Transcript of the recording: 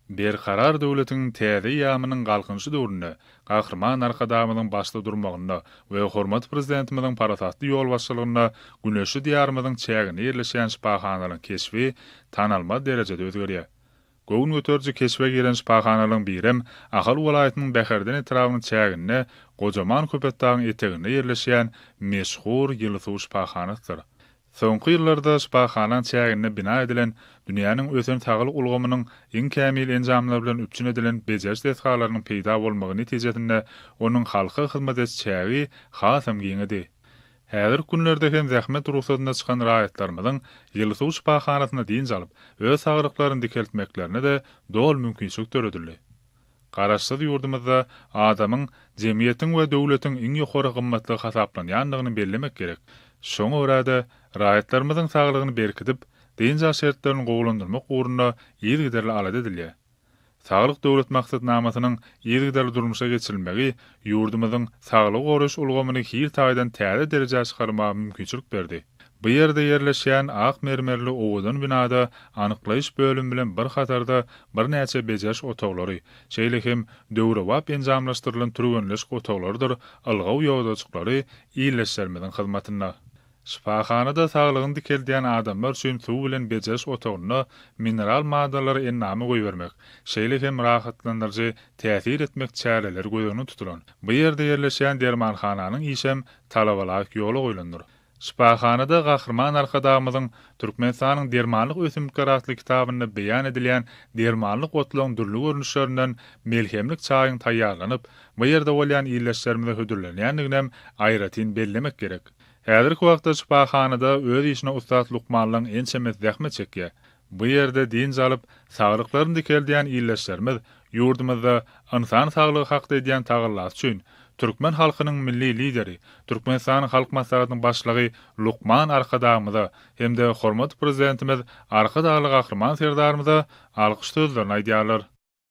Berkarar döwletiň täze eýýamynyň Galkynyşy döwründe Gahryman Arkadagymyzyň başda durmagynda we hormatly Prezidentimiziň parasatly ýolbaşçylygynda güneşli Diýarymyzyň çäginde ýerleşýän şypahanalaryň keşbi tanalmaz derejede özgerýär. Göwün göteriji keşbe giren şypahanalaryň birem Ahal welaýatynyň Bäherden etrabynyň çäginde gojaman Köpetdagyň eteginde ýerleşýän meşhur Ýyly suw şypahanasydyr. Soňky ýyllarda şypahanaň çäginde bina edilen, dünýäniň ösen saglyk ulgamynyň iň kämil enjamlary bilen üpjün edilen bejeriş desgalarynyň peýda bolmagy netijesinde onuň halka hyzmat ediş çägi hasam giňedi. Häzirki günlerde hem zähmet rugsadyna çykan raýatlarymyzyň ýyly suw şypahanasynda dynç alyp, öz saglyklaryny dikeltmeklerine-de doly mümkinçilik döredildi. Garaşsyz ýurdumyzda adamyň jemgyýetiň we döwletiň iň ýokary gymmatlygy hasaplanýandygyny bellemek gerek. Şoňa görä-de, raýatlarymyzyň saglygyny berkidip, dynç alyş şertlerini gowulandyrmak ugrunda yzygiderli alada edilýär. Saglyk Döwlet maksatnamasynyň yzygiderli durmuşa geçirilmegi ýurdumyzyň saglygy goraýyş ulgamyny hil taýdan täze derejä çykarmaga mümkinçilik berdi. Bu ýerde ýerleşýän ak mermerli owadan binada anyklaýyş bölümi bilen bir hatarda birnäçe bejeriş otaglary, şeýle hem döwrebap enjamlaşdyrylan türgenleşik otaglarydyr ylgaw ýodajyklary ildeşlerimiziň hyzmatynda. Şypahanada saglygyny dikeldýän adamlar üçin suw bilen bejeriş otagynda mineral maddalary endama goýbermek, şeýle hem rahatlandyryjy täsir etmek çäreleri göz öňünde tutulan. Bu ýerde ýerleşýän dermanhananyň işem talabalaýyk ýola goýlandyr. Şypahanada Gahryman Arkadagymyzyň Türkmenistanyň dermanlyk ösümlikleri atly kitabynda beýan edilýän dermanlyk otlaryň dürli görnüşlerinden melhemlik çaýyň taýýarlanyp, bu ýerde bolýan ildeşlerimize hödürlenýändiginem aýratyn bellemek gerek. Häzirki wagtda şypahanada öz işine ussat lukmanlaryň ençemesi zähmet çekýär. Bu ýerde dynç alyp, saglyklaryny dikeldýän ildeşlerimiz ýurdumyzda ynsan saglygy hakda edýän tagallasy üçin türkmen halkynyň Milli Lideri, Türkmenistanyň Halk Maslahatynyň Başlygy lukman Arkadagymyza hem-de hormatly Prezidentimiz Arkadagly Gahryman Serdarymyza alkyş sözlerini aýdýarlar.